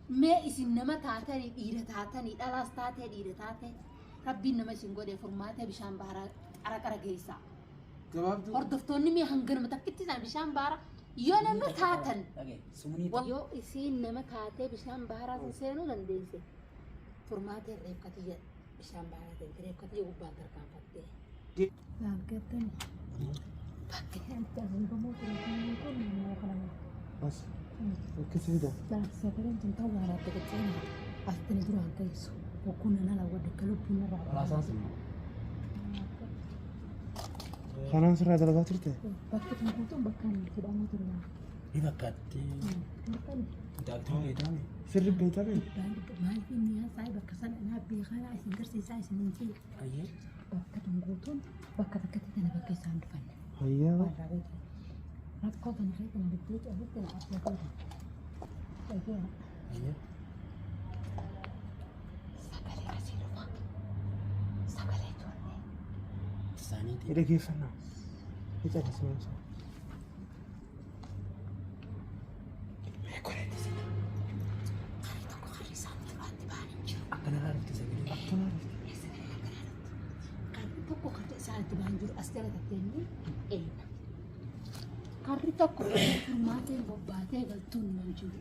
Mee isin nama taatanii dhiira taatanii dhalaas taatee dhiira taatee rabbiin nama isin godhe furmaatee bishaan baharaa qarqara geessaa. Gabaabduu. Hordoftoonni mee hanganuma takkitti isaan bishaan baharaa yoo nama taatan Dhagaye sumnii yoo isiin nama taatee bishaan baharaa sun seenuu dandeesse furmaatee reeffatiyya bishaan baharaa seente reeffatiyya gubbaan tarkaanfattee. Laalgattan bakki itti azuubamoo ture kun naannoo kana. As. Akkasi fida. Sagaleen tun ta'uu waan adda qacceen asitti duraan teessu hokkuun nan ala wadda akka lubbuun irraa. Walaasaan sinna. Kanaan sirraa dalagaa turte? Bakki tun guutuun bakka inni hidhamuu ture. Ni fakkaatti. Daaktuu beekame. Sirri beekame? Maaliif inni yaasaa bakka sana naa beekanaa isin garsiisaa isin hin jee. Ayyee. Bakka tun guutuun bakka takkatti tana bakka isaan dhufan. Hayyaa. Waan raawwatu. Rakkoo kana keessa na biddee ce'utti na adda godhu. Dhagee Ayyee. sagalee asii dhufa. Sagalee ijoollee. Isaaniiti. Ni dhageeffannaa. Ni callisnee osoo. Mee koreetti sinna. Karri tokko karri isaan duraatti ba'an hin jiru. Akkanarraa dhufte sagalee. Akkanaa dhufte. Karri tokko karri isaan itti ba'an jiru as jala tatteenye eena. Karri tokko furmaateen bobbaatee galtuun hin jiru.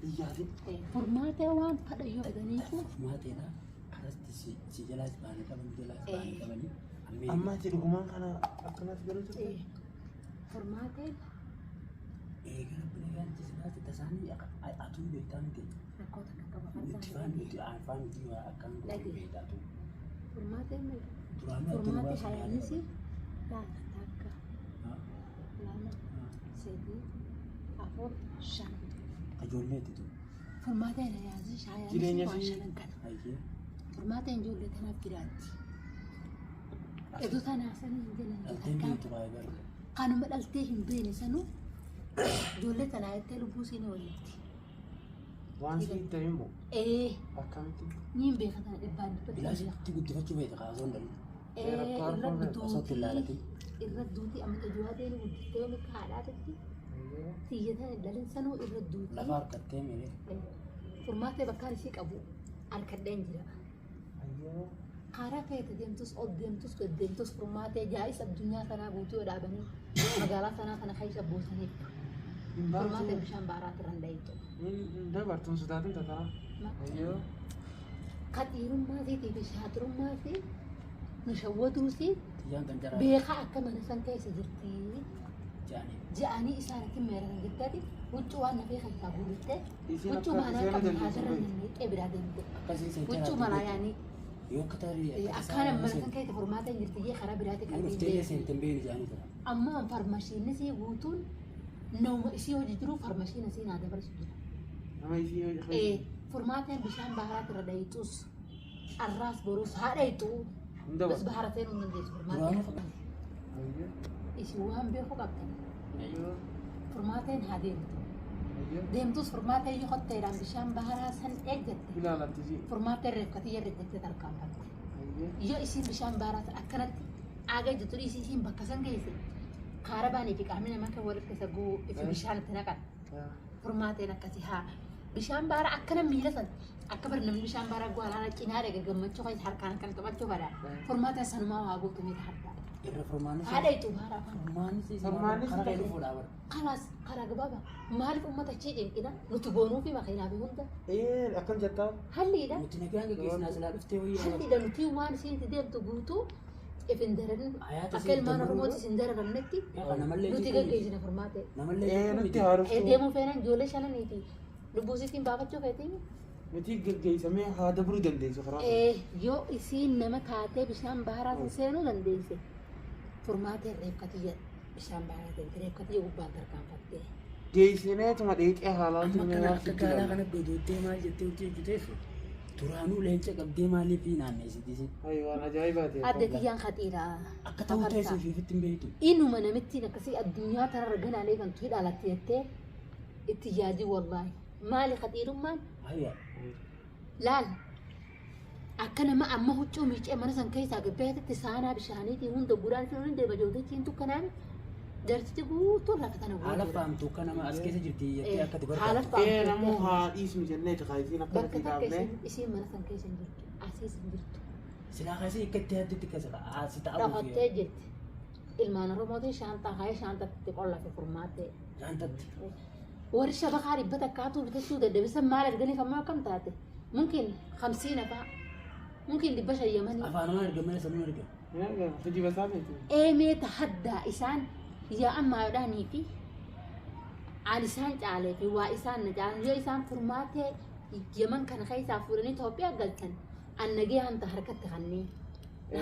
Iyyaatiin. Furmaatee waan fadha yoo fedhaniifu Furmaateedha. Karatti si jalaas baanii qaban jalaas baanii qabanii. Ammee. Amma ati dhugumaan kana akkanatti galuu turte? Furmaateen Eegala bineegaan si baate tasaanii atuu beektaa miti. rakkoo takka qaba. Nuti faan nuti aan faan nuti waa akkam godhu beektaa atuu. Furmaateen Duraanuu ati furmaatee baasuu hayaanisi laata takka lama sadii afur shan. Ijoolleetti tu. Furmaateen hayaanisi Jireenya waan isii- shanan kana. Ayyee. Furmaateen ijoollee tanaaf jiraatti. Edu tanaa sanii hin jennan Dhalteen beektu baay'ee garuu. Kanuma dhaltee hin beene sanuu ijoollee tanaa jettee lubbuu siinii walitti. Waan si ta'e immoo Ee akkamitti? ni hin beeka tana dhibbaan dhibbatti hin beeka. Bilaasitti guddifachuu beekta kaasoo hin danda'u. Ee Rakkoo irra arfan Osoo itti hin duutii ilaalatin. irra duutii amma ijoo deemu guddiftee yoo akka haadhaatitti xiyya tana dhalin sanuu irra duutii. Lafa harkattee miire. Furmaatee bakkaan isii qabu harkadheen jira. Karaa feete deemtus ol deemtus gad deemtus furmaatee jaa'is addunyaa tanaa guutuu yoo dhaabanii magaalaa tanaa kana keessa buusaniif Hin furmaatee baatu. bishaan baaraatti irra hin dhayitu. Hin dabartuun sodaatin tataa. Ayyoo. Qaxiirummaa isiitii fi shaaxirummaa isii nu shawwatuu isii Xiyyaan kan jaraa. beekaa akka mana san keessa jirti Jaanii. je'anii isaanitti meeran jettati huccuu waan nafee keessaa guurutte Isiin huccuu akka maalaa isheen qabdu dandeessu haasarra beekti. nanneeqee biraa deemte Akkasiin seentee huccuu malaa yaanii Yoo akka tarii akkaan mana san keessa furmaata hin jirti jee karaa biraatti Yoo qalbii dhuftee deemte. seentee hin beeknu jaanii tura. Ammoo farmashiinni sii guutuun nama isii hojii jiru farmashiin isii naa dabarsu jira. Nama isii Ee, Furmaateen bishaan baharaatti irra dhayixus arraas boruus haa dhayixu. Hin Bas dabartu. bahara seenuu hin dandeessu Duraanuu furmaateen. Ayyoo. Isin waan beeku qabdan Ayyoo. furmaateen haa deemtu. Ayyoo. Deemtus furmaateen yoo qotteedhaan bishaan baharaa san eeggatte Ilaalamti isii. furmaateen reeffatee yerreeffattee tarkaanfatte. Ayyoo. Yoo isin bishaan baharaa san akkanatti aagaa jirtu dhiisii isiin bakka san geesse kaara baanii fi qaamni namaa kan walitti keessa guu ifi bishaan itti naqan. Furmaateen akkasii haa bishaan baharaa akkana miila san akka bari namni bishaan baharaa guwalaana cinaa dhaga gammachuu keessa harkaan kan taphachuu fada. Furmaateen sanumaa waa guutuu miti harkaa. Irra furmaanni Haadha itti baharaa afaan. Furmaanni Furmaanni karaa kee dhufuudha bara. Kalaas karaa gabaabaa maaliif uummata achii cinqina nuti goonuu fi makiinaa fi hunda Ee akkam jettaa? halliidha. Nuti nagaan gaggeessinaa silaa dhuftee wayyaa. Halliidha nuti waan isiin itti deemtu guutuu if hin dararin Hayaata akka ilmaan Oromootis hin dararamnetti Namallee nuti gaggeessina furmaatee. Namallee Ee nutti haa dhuftu. Deemuu feenan ijoollee shananii fi lubbuu isiitiin baafachuu feetiin Nuti gaggeessamee haa dabruu dandeessu karaa. Yoo isiin nama taatee bishaan baharaa sun seenuu dandeesse furmaatee reeffatiyya bishaan baharaa seente reeffatiyya gubbaan tarkaanfattee. Geessineetuma dheexee haalaan Amma turme kana waan akka sitti gaalaa ilaala. kana godoottee maal jettee hojii hojjeteessu duraanuu leenca qabdee maaliif naanneessiti? Ayi waan ajaa'ibaati. Adda tiyyaan haxiiraa. Akka ta'uu teessuu fi ofitti hin beektu. Inuma namittiin akkasii addunyaa tanarra ganaalee kan tuhi dhalatte jettee itti yaadii wallaahi. Maali haxiirummaan Hayya. laal akka nama amma huccuu miicee mana san keessaa gabbeetti saanaa bishaaniitii hunda guraan fi hundi deema jooltichiin tukkanaan Jartichi guutuun lafa tana Haala guutuudha. faamtu akka nama as keessa jirti jettee akka ati Haala barbaaddu. Ee namuu faamtu. haa dhiisnu jennee kaayisiin Bakka akkanatti takka dhaabnee. isiin mana san keessa hin jirtu. Asiis hin jirtu. Silaa kaasee akka itti yaaddutti keessa si ta'a Dhafattee jirti. Ilmaan Oromootiin shaantaa kaayee shaantatti qollafe furmaattee. Shaantatti. Warri shabakaa dhibba takkaatu bitachuu dadhabisan maal arganiif ammoo akkam taate? Mumkin 50 fa'aa. Mumkin 500 Yamanii. Afaanumaan argamee sanuun argama. Hin argamu. Kijiba isaa miti. Eemee tahaddaa isaan yaa ammaadhaanii fi an isaan caalee fi waa isaan na caalan yoo isaan furmaatee Yaman kana keessaa fuudhanii Itoophiyaa galchan an nagee hanta harkatti kannee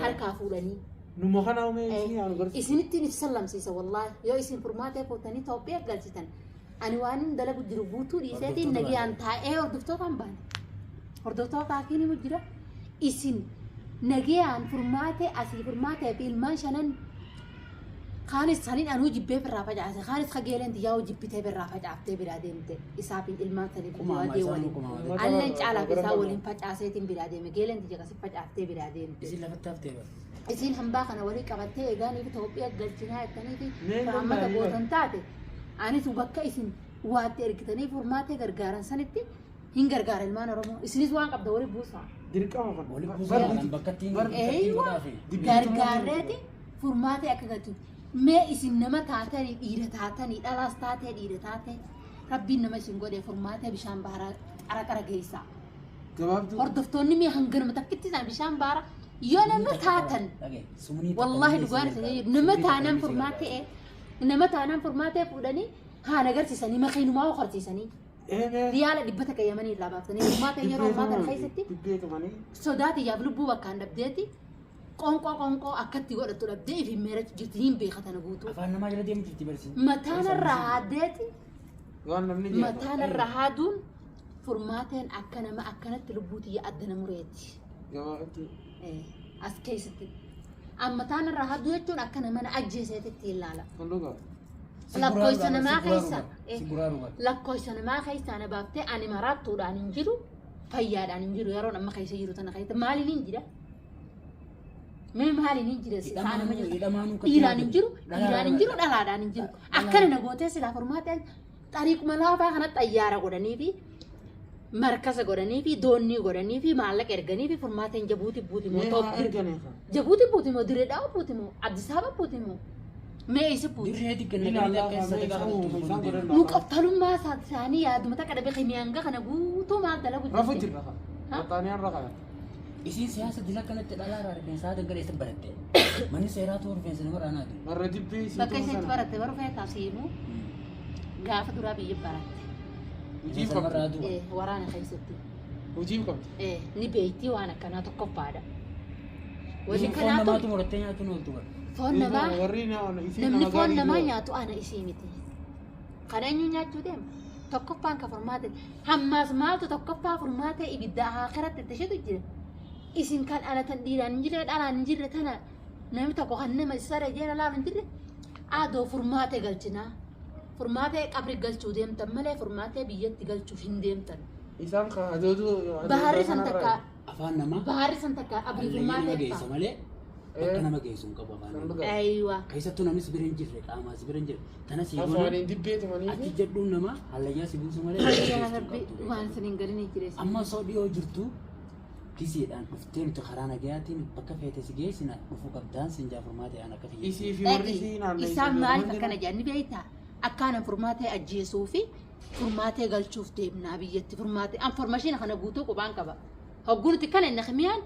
harkaa fuudhanii. Numa kana uumee isii haa nu garsiisu. Isinittiin if sallamsiisa wallaahi yoo isin furmaatee fuutanii Itoophiyaa galchitan ani waan hin dalagu jiru guutuu dhiiseetiin Hordoftoota nagayaan taa'ee hordoftootaan baane. Hordoftoota akiin himu jira. Isin nagayaan furmaatee asii furmaatee fi ilmaan shanan kaanis saniin anuu jibbee birraa facaase kaanis kageeleen xiyyaa'uu jibbitee birraa facaaftee biraa deemte isaa fi ilmaan sanii Qumaama biraa isaanii waliin. qumaama. Alleen caalaa fi isaa waliin facaaseetiin biraa deeme geeleen xiyya kasi facaaftee biraa deemte. Isin lafatti haftee bara. Isiin hambaa kana walii qabattee eegaanii fi Itoophiyaa galchinaa jettanii fi Mee rahmata danda'anii gootan taate anis bakka isin waatti ergitanii furmaatee gargaaran sanitti hin gargaara ilmaan Oromoo. Isinis waan qabda walii buusaa. Dirqama kun. Waliin buusuudhaan bakka ittiin Eeywa godhaafi. gargaarreeti furmaatee akka galchu. Mee isin nama taatanii dhiira taatanii dhalaas taatee dhiira taatee rabbiin nama isin godhee furmaatee bishaan baaraa qara geessaa. Gabaabduu. Hordoftoonni mee hanganuma takkitti isaan bishaan baaraa yoo nama taatan Wallahi dhugaan isa jedhu nama taanaan furmaatee nama taanaan furmaatee fuudhanii haan agarsiisanii makiinumaa horsiisanii Ee mee. riyaala 100 Yamanii irraa baaftanii furmaatee yeroo ammaa kana keessatti Dibbeetumanii. sodaatiyyaaf lubbuu bakkaan dhabdeeti qonqoo qonqoo akkatti godhattu dhabdee if hin meerachu jirti hin beekatana guutuu. Afaan namaa jala deemu jirti barsiin. Mataan irraa haaddeeti Waan namni jedhu. mataan irraa haaduun furmaateen akka nama akkanatti lubbuu tiyya adda na mureeti. Gabaabduu. As keessatti. Amma mataan irraa haaduu jechuun akka nama na ajjeeseetitti ilaala. Kun dhugaa. Lakkoofsa namaa keessa Si guraaru bara. lakkoofsa namaa keessaa na baaftee ani maraattuudhaan hin jiru fayyaadhaan hin jiru yeroon amma keessa jiru tana keessa maaliin hin jira? Mee maaliin hin jira? Isaa nama jiru. Hidhamaanuu Dhiiraan hin jiru, dhiiraan hin jiru, dhalaadhaan hin jiru. Akkana na gootee silaa furmaatee xariiquma laafaa kana xayyaara godhanii fi markasa godhanii fi doonnii godhanii fi maallaqa erganii fi furmaateen Jabuuti buuti moo Mee haa Itoophiyaa. erganii haa. Jabuuti buuti moo Direedhaa buuti moo Addis Ababa buuti moo mee eessa buuti? Dirree Inni xiqqaa allaa akka haa mee isaan uumama isaan godhan Nu qaffalummaa isaanii yaaduma takka dhabe kimiyaanga kana guutuu maal dalagu Rafu jirti? jirra haa. Baxaaniyaan rakaa. Isiin siyaasa dila kanatti dhalaa irraa rifeensa haadha gara eessa baratte? Manni seeraa tuu rifeensa nama raanaatu. Warra dibbee isii Bakka tumuu isheen sana. baratte baruu feetaa siimu gaafa duraa biyya baratte. Hojiif Rifeensa nama qabdi. raatu. Waraana keessatti. Hojiif qabdi. Ni beektii waan akkanaa tokkoffaadha. Wanni Isiin foon kanaatu namaatu murattee nyaatuun ooltu bara. foon namaa Warri nama isii namni nama foon gaarii namaa dura. nyaatu ana isii miti. Kana eenyu nyaachuu deema? Tokkoffaan ka furmaate hammaas maaltu tokkoffaa furmaate ibidda akhiratti itti isheetu jira. Isin kan ana tan dhiiraan hin jirre dhalaan hin jirre tana namni tokko kan nama saree jeera laalu hin jirre adoo furmaate galchinaa. Furmaatee qabri galchuu deemtan malee furmaatee biyyatti galchuuf hin deemtan. Isaan ka adooduu. Baharri san takka Afaan namaa baharri san takka qabri hallayyaa nama furmaatee geessa malee bakka nama geessu hin qabu afaan namaa. Aywa. Keessattuu namni si bira hin jirre qaamaa si bira hin jirre tana si goona Afaaniin dibbeetumanii achi fi jedhuun nama hallayyaa si buusu malee bakka Yaa geessu hin Rabbi qabdu. waan isin hin galin jire. Amma osoo dhiyoo jirtu gisiidhaan dhuftee nuti karaa nagayaatiin bakka feete si geessina dhufuu qabdaan siin jaa furmaatee aan akka kiyya. isii fi warri isii naannoo Isaan maaliif akkana jedhan ni beektaa? Akkaan furmaatee ajjeesuu fi furmaatee galchuuf deemnaa biyyatti furmaatee an formashiina kana guutuu qubaan qaba. Hogguu nuti kana inni kimiyaan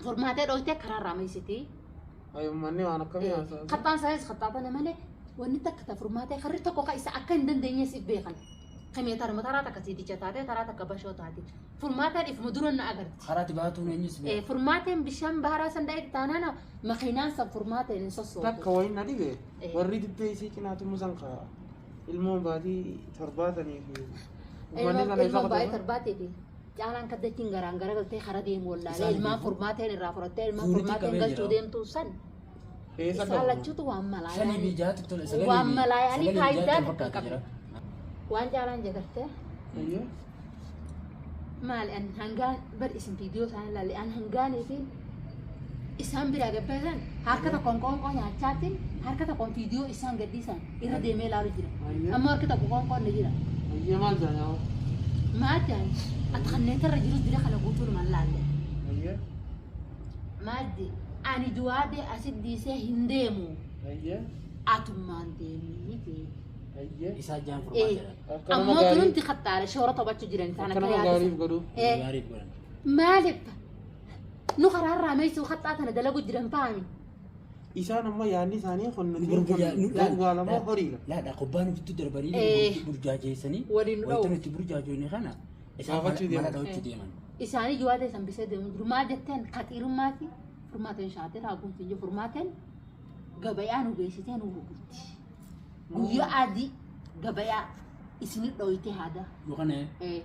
furmaatee dhooytee karaa irraa meessitii. Manni waan akkamii haasa'u. Qaxxaan isaanis qaxxaatana malee wanni takka ta furmaatee karri tokko ka isa akka hin dandeenye siif beekan. Kimiya tarma taraa takka siiticha taatee taraa takka bashoo taate. Furmaateen ifuma dura na agarti. Karaatti baatuun eenyus beeka. Furmaateen bishaan baharaa san daa'e taanaan makiinaan san furmaateen hin sossootu. Takka wayin na dhibe warri dibbee isii cinaatu musan ka ilmoon baatii torbaatanii fi uummanni sana isa Ilmoon baay'ee qotan. torbaatee fi caalaan kaddachiin garaan garagaltee kara deemu wallaalee Isaan ilmaan beeku. furmaateen irraa fudhattee ilmaan Zuuritti furmaateen qabee galchuu jira. deemtuu san Eessa isaan qabu? lachuutu waan Shanii fi malaayaa jaatti tola sagalii waan fi malaayaanii sagalii fi faayidaa jaatti takka fakkaata qabu. jira. Waan caalaan jagartee Ayyoo. maali an hangaan bar isin viidiyoo isaan ilaalle an hangaanii fi Isaan biraa gabbeessan harka tokkoon qoonqoo nyaachaatiin harka tokkoon viidiyoo isaan gadhiisan irra deemee ilaalu jira. Ayyee. Ammoo harki tokko qoonqoon ni jira. Ayyee maal jedhan? Maal jedhan ati kanneen irra jirus dira kana guutuu numan laalle. Ayyee. Maal je ani du'aadee asit dhiisee hin deemu Ayyee. atummaan deemii jee. Ayyee. Isaa jaan Eh, furmaateedha. Akka nama Ammoo gaarii- tunumti kattaara shoora taphachuu jiran isaan Akka akka nama yaada gaariif godhu. Eh, Gaariif godhan. maaliif nu karaarraa meesuu kaxxaa tana dalagu jiran fahami. Isaan amma yaadni isaanii kun nuti Nu kun gaalamoo horiidha. Laadha kubbaa nuti darbanii Eh. burjaajeessanii Waliin nu wayita dha'u. nuti burjaajoone kana isaan Gaafachuu mala deeman. dha'uutti deeman. Isaanii jiwaata isaan bisee deemu jiru. Maal jetteen kaxiirummaati furmaateen shaatee raaguun tiyya furmaateen gabayaa nu geessitee nu gurgurti. Guyyaa adii gabayaa isinit dhooyitee haada. Yookaan Eh.